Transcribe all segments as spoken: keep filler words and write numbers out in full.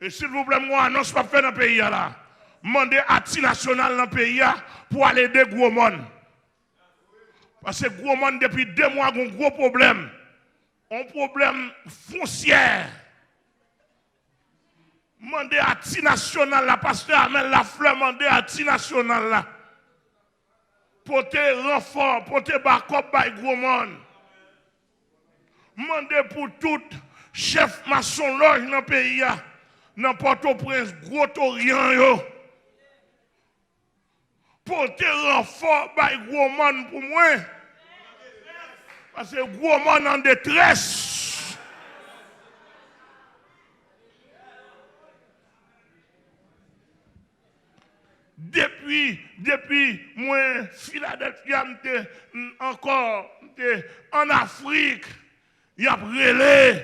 E silvouplè, m gon anons m ap fè nan peyi a la. M mande Ati Nasyonal nan peyi a pou al ede Gwo Mòn. Paske Gwo Mòn depi de mwa gon gwo pwoblèm. Yon pwoblèm fonsyè. M mande Ati Nasyonal la, pastè Amel Lafleur mande Ati Nasyonal la. Pote ranfò, pote bakòp bay Gwo Mòn. Mande pou tout chèf masonlòj nan peyi a, nan Pòtoprens, Gwo Toryan yo. Pote ranfò bay Gwo Mòn pou mwen. Paske Gwo Mòn an detrès. Depi, depi mwen Filadèlfya, m te, m, ankò, m te ann Afrik, y ap rele,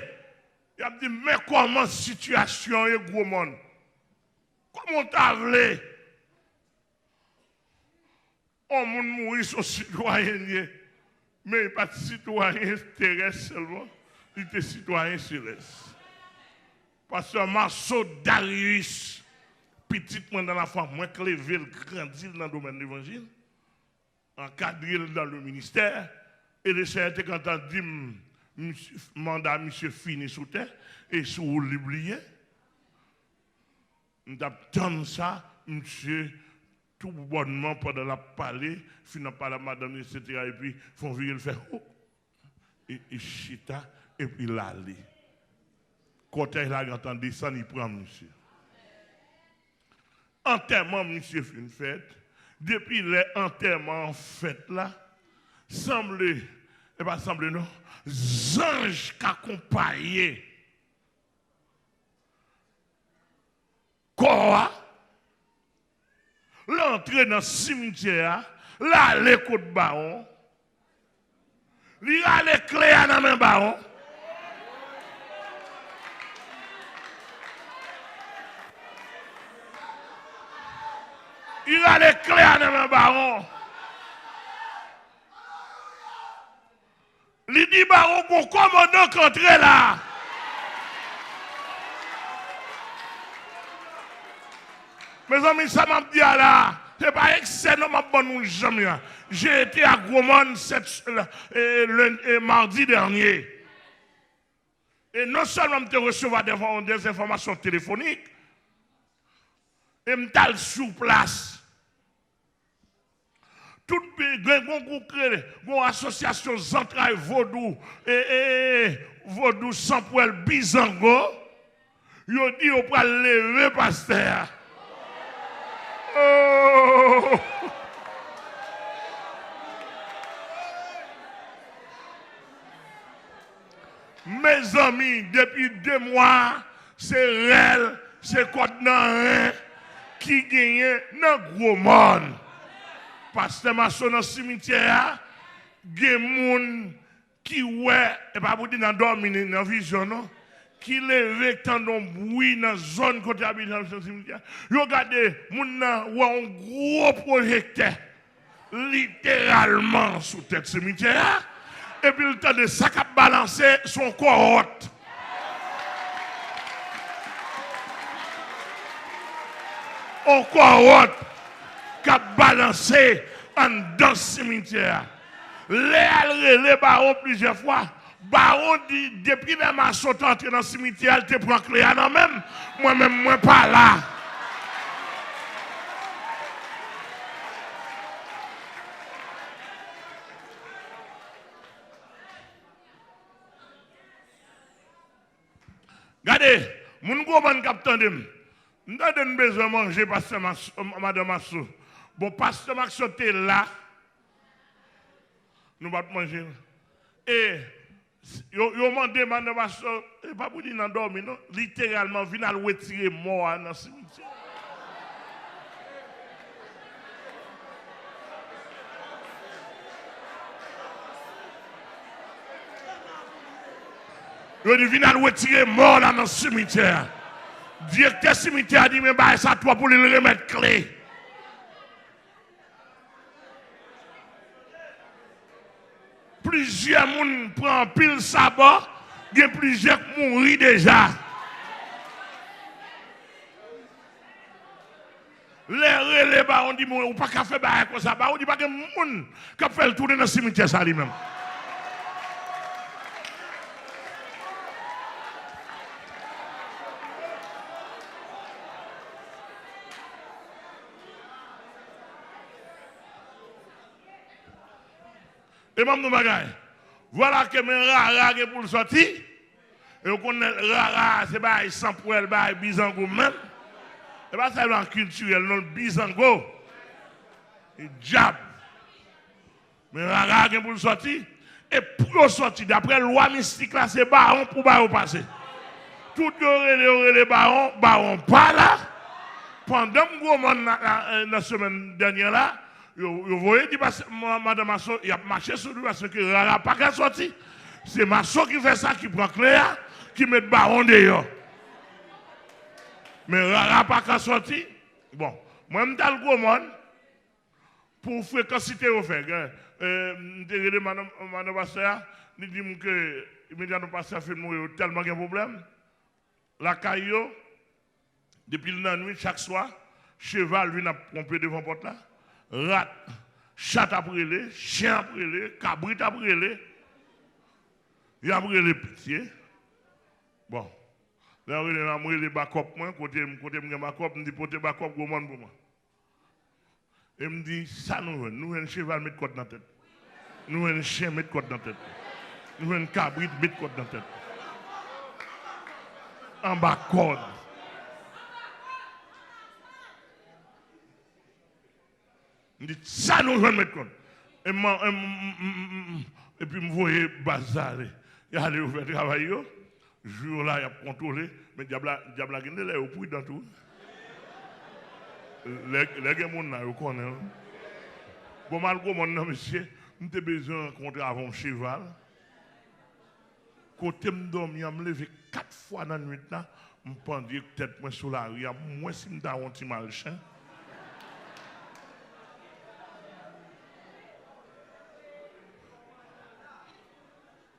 y ap di, "Men kòman sitiyasyon ye, Gwo Mòn? Kòman w ta vle?" On moun mouri, se yon sitwayen l ye. Men li pa t sitwayen terès sèlman, li te sitwayen selès. Pastè Marceau Darius, pitit mwen nan lafwa, mwen k leve l, grandi l nan domèn levanjil, ankadre l dan le ministè, e le Senyè te gentan di m, misye, manda misye fini sou tè, e sou woul li bliye. M t ap tann sa, misye, tou bònman, pandan l ap pale, fin ap pale ak madanm li, etsetera, epi fè yon vire, l fè, "Ho!" E, e chita, epi l ale. Kòtèj la gentan desann, li pran misye. Antèman misye fin fèt. Depi lè antèman an fèt la, sanble, e pa sanble non, zanj k akonpaye kò a, l antre nan simityè a, l ale kot bawon, li rale kle a nan men bawon. Li rale kle a nan men bawon. Li di bawon, "Gon kòmandan k antre la." Mezanmi, sa m ap di a la, se pa eksè non m ap ban nou janm ya. J'ai été à Gwo Mòn cette, euh, lundi, euh, mardi dernier. E non sèlman m te resevwa des, des enfòmasyon telefonik, e m t al sou plas. Tout pi, gen yon gwoup k rele, yon asosyasyon zantray vodou, e, e, e, vodou sanpwèl Bizango, yo di yo pral leve pastè a. Oh! Mezanmi, depi de mwa, se rèl, se kòd nan ren ki genyen nan Gwo Mòn. Pastè Maso nan simityè a, gen moun ki wè, e pa pou di nan dòmi, ni nan vizyon, non, ki leve k tande yon bwi nan zòn kote abite nan simityè a. Yo gade, moun nan wè yon gwo pwojektè literalman sou tèt simityè a, epi l tande sa k ap balanse, se yon kòwòt. Yon kòwòt k ap balanse anndan simityè a. Lè a l rele bawon plizyè fwa, bawon di, depi lè Maso t antre nan simityè a, l te pran kle a nan men m. Mwen menm, mwen pa la. Gade, moun Gwo Mòn k ap tande m. M tande n bezwen manje, pastè Mas-, madanm Maso. Bon, pastè Maso te la, nou pa t manje. E yo, yo mande madanm Maso, e pa pou di nan dòmi, non, literalman, vin al wetire mò a nan simityè. Yo di, "Vin al wetire mò la nan simityè a." Direktè simityè a di, "Men bagay sa twòp pou li," l remèt kle. Plizyè moun pran anpil sabò, gen plizyè k mouri deja. Lè rele Bawon di mwen, ou pa ka fè bagay konsa. Bawon di pa gen moun k ap fè l tounen nan simityè sa li menm. E ban m nou bagay. Vwala ke men rara gen pou l sòti. E ou konnen rara se bagay sanpwèl, bagay bizango menm. E pa sa nan kiltirèl non, bizango. E dyab. Men rara gen pou l sòti. E pou yo sòti, daprè lwa mistik la, se bawon pou ba yo pase. Tout yo rele, yo rele bawon, bawon pa la. Pandan m gwo mòn nan, nan, nan semèn dènyè la, yo, yo voye di pastè, ma-, madan Maso, y ap mache sou li paske rara pa ka sòti. Se Maso ki fè sa, ki pran kle a, ki met bawon deyò. Men rara pa ka sòti. Bon, mwen m t al gwo mòn. Pou frekansite yo fè. Gen, eh, m te rele madan, madan pastè a, li di m ke imedyatman pastè a fin mouri, yo tèlman gen pwoblèm lakay yo, depi l nan nwit, chak swa, cheval vin ap ponpe devan pòt la, rat, chat ap rele, chen ap rele, kabrit ap rele, y ap rele pitye. Bon, lè yo rele la, m rele bakòp mwen, kote m, kote m gen bakòp, m di pote bakòp gwo mòn pou mwen. E m di, sa nou jwenn? Nou jwenn cheval met kòd nan tèt. Nou jwenn chen met kòd nan tèt. Nou jwenn kabrit met kòd nan tèt. Anba kòd. M di, sa nou jwenn met kòd. E m, e m, m, m, m, m, epi m voye baz sa ale. Y ale yo fè travay yo. Jou yo la, y ap kontwole, men dyab la, dyab la gen de lè yo pridan tou. Lè, lè gen moun la, yo konnen wi. Bon, m al gwo mòn nan, mesye, m te bezwen rankontre avè yon cheval. Kote m dòmi an, m leve kat fwa nan nwit la, m pandye tèt mwen sou lari a, m wè si m ta wè yon ti mal chen.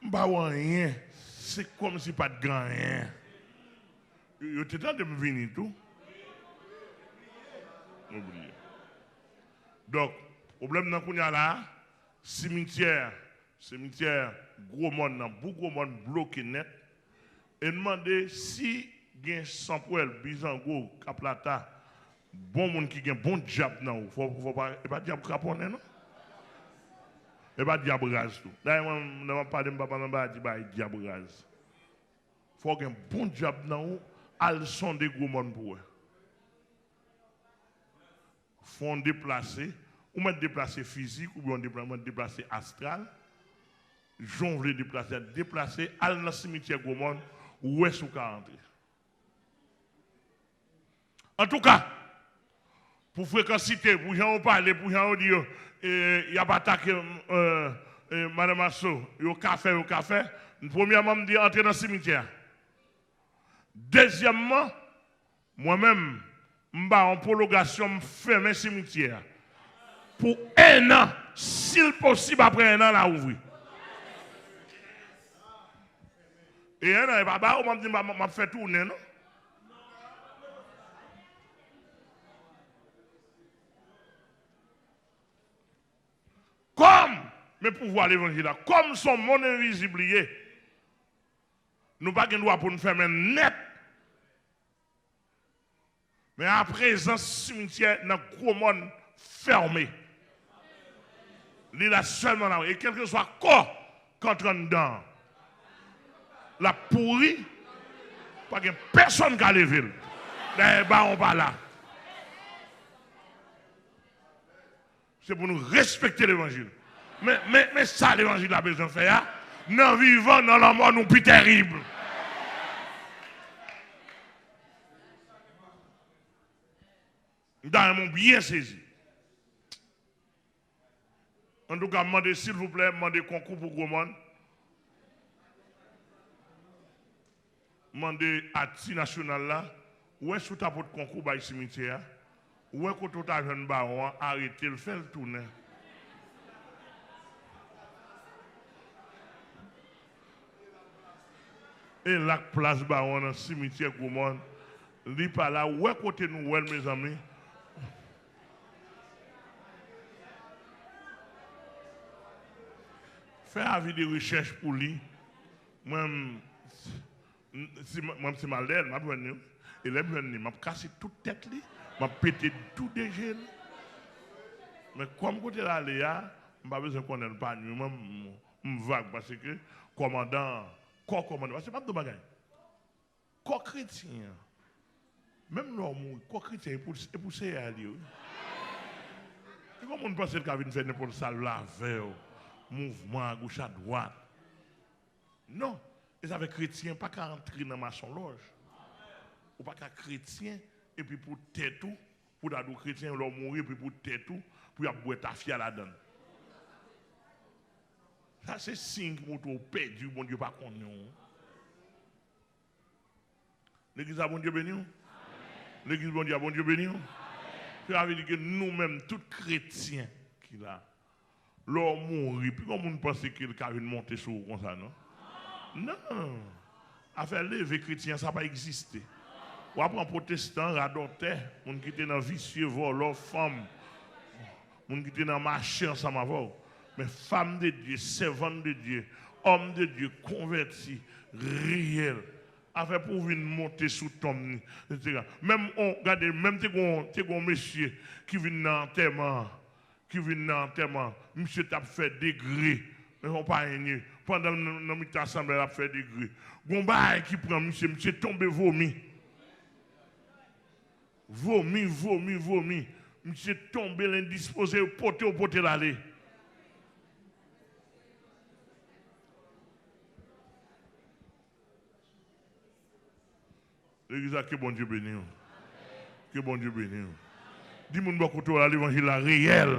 M pa wè anyen. Se kòmsi pa t gen anyen. Yo, yo te tande m vini tou. Yo bliye. Donk, pwoblèm nan kounye a la, simityè, simityè Gwo Mòn nan, Bou Gwo Mòn bloke nèt. E n mande si gen sanpwèl, bizango, kaplata, bon moun ki gen bon dyab nan ou. Fò, fò pa, e pa dyab kraponnen, non. E pa dyab raz tou. Dayè, mwen, lè m ap pale, m pa pale anba di bay dyab raz. Fò w gen bon dyab nan ou, al sonde Gwo Mòn pou wè. Fò w deplase, ou mèt deplase fizik, oubyen w depla-, mèt deplase astral. Jan w vle deplase a, deplase, al nan simityè Gwo Mòn, ou wè si w ka antre. Antouka, pou frekansite, pou jan yo pale, pou jan yo di yo, e, y ap atake, e, e, Madan Maso, yo ka fè, yo ka fè. Premyèman, m di antre nan simityè a. Dezyèmman, mwen menm, m ba yon pwologasyon, m fèmen simityè a pou enn an, si l posib, apre enn an, n a ouvri. E enn an, e pa ba ou, m ap di, m ap, m ap fè tounen, non. Kòm, men pouvwa levanjil la, kòm se yon monn envizib li ye, nou pa gen dwa pou n fèmen nèt. Men aprezan, simityè nan Gwo Mòn fèmen. Li la sèlman la. E kèlkeswa kò k antre anndan an, l ap pouri. Pa gen pèsonn ka leve l. Dayè, bawon pa la. Se pou nou respekte levanjil. Men, men, men sa levanjil la bezwen fè a, nan vivan, nan lanmò, nou pi tèrib. M ta renmen w byen sezi. Antouka, m mande, silvouplè, m mande konkou pou Gwo Mòn. Mande ati nasyonal la, wè si w ta pot konkou bay simityè a, wè kote w ta jwenn bawon an, arete l, fè l tounen. E la k plas bawon an nan simityè Gwo Mòn, li pa la, wè kote nou wè l, mezanmi. Fè avi de rechèch pou li. Mwen, m, m, si m, mwen, si m al dèyè l, m ap jwenn li. E lè m jwenn li, m ap kase tout tèt li. M ap pete tou de je l. Men kòm kote l ale a, m pa bezwen konnen l pa nwi mwen, m, m vag paske kòmandan, kò kòmandan, paske m ap di w bagay. Kò kretyen an, menm lè w mouri, kò kretyen e pou, e pou Seyè a li ye, wi. Piko moun panse l ka vin fè nenpòt sa l vle avè w, mouvman agoch adwat. Non, e sa fè kretyen pa ka antre nan masonlòj. Ou pa ka kretyen epi pou tèt ou, pou ta di w kretyen, lè w mouri epi pou tèt ou, pou y ap bwè tafya ladan l. Sa se siy ki montre w pèdi, Bondye pa konnen w. Legliz la, Bondye beni w. Legliz Bondye a, Bondye beni w. Sa vle di ke nou menm, tout kretyen ki la, lè w mouri, piko moun panse ke l ka vin monte sou ou konsa, non? Non. Afè leve kretyen, sa pa egziste. W a pran pwotestan, radòtè, moun ki te nan visye, vòlò, fanm, moun ki te nan mache ansanm avè w. Men fanm de Dye, sèvant de Dye, òm de Dye, konvèti, reyèl. Afè pou w vin monte sou tonm ni, etsetera. Menm, on, gade, menm te gon, te gon mesye ki vin nan antèman an, ki vin nan antèman an, misye t ap fè degre. Men yon payen ye. Pandan l nan, nan mitan asanble a, l ap fè degre. Gon bagay ki pran misye, misye tonbe vomi. Vomi, vomi, vomi. Misye tonbe, l endispoze, yo pote, yo pote l ale. Legliz la, ke Bondye beni w. Ke Bondye beni w. Di moun bò kote w la, levanjil la reyèl.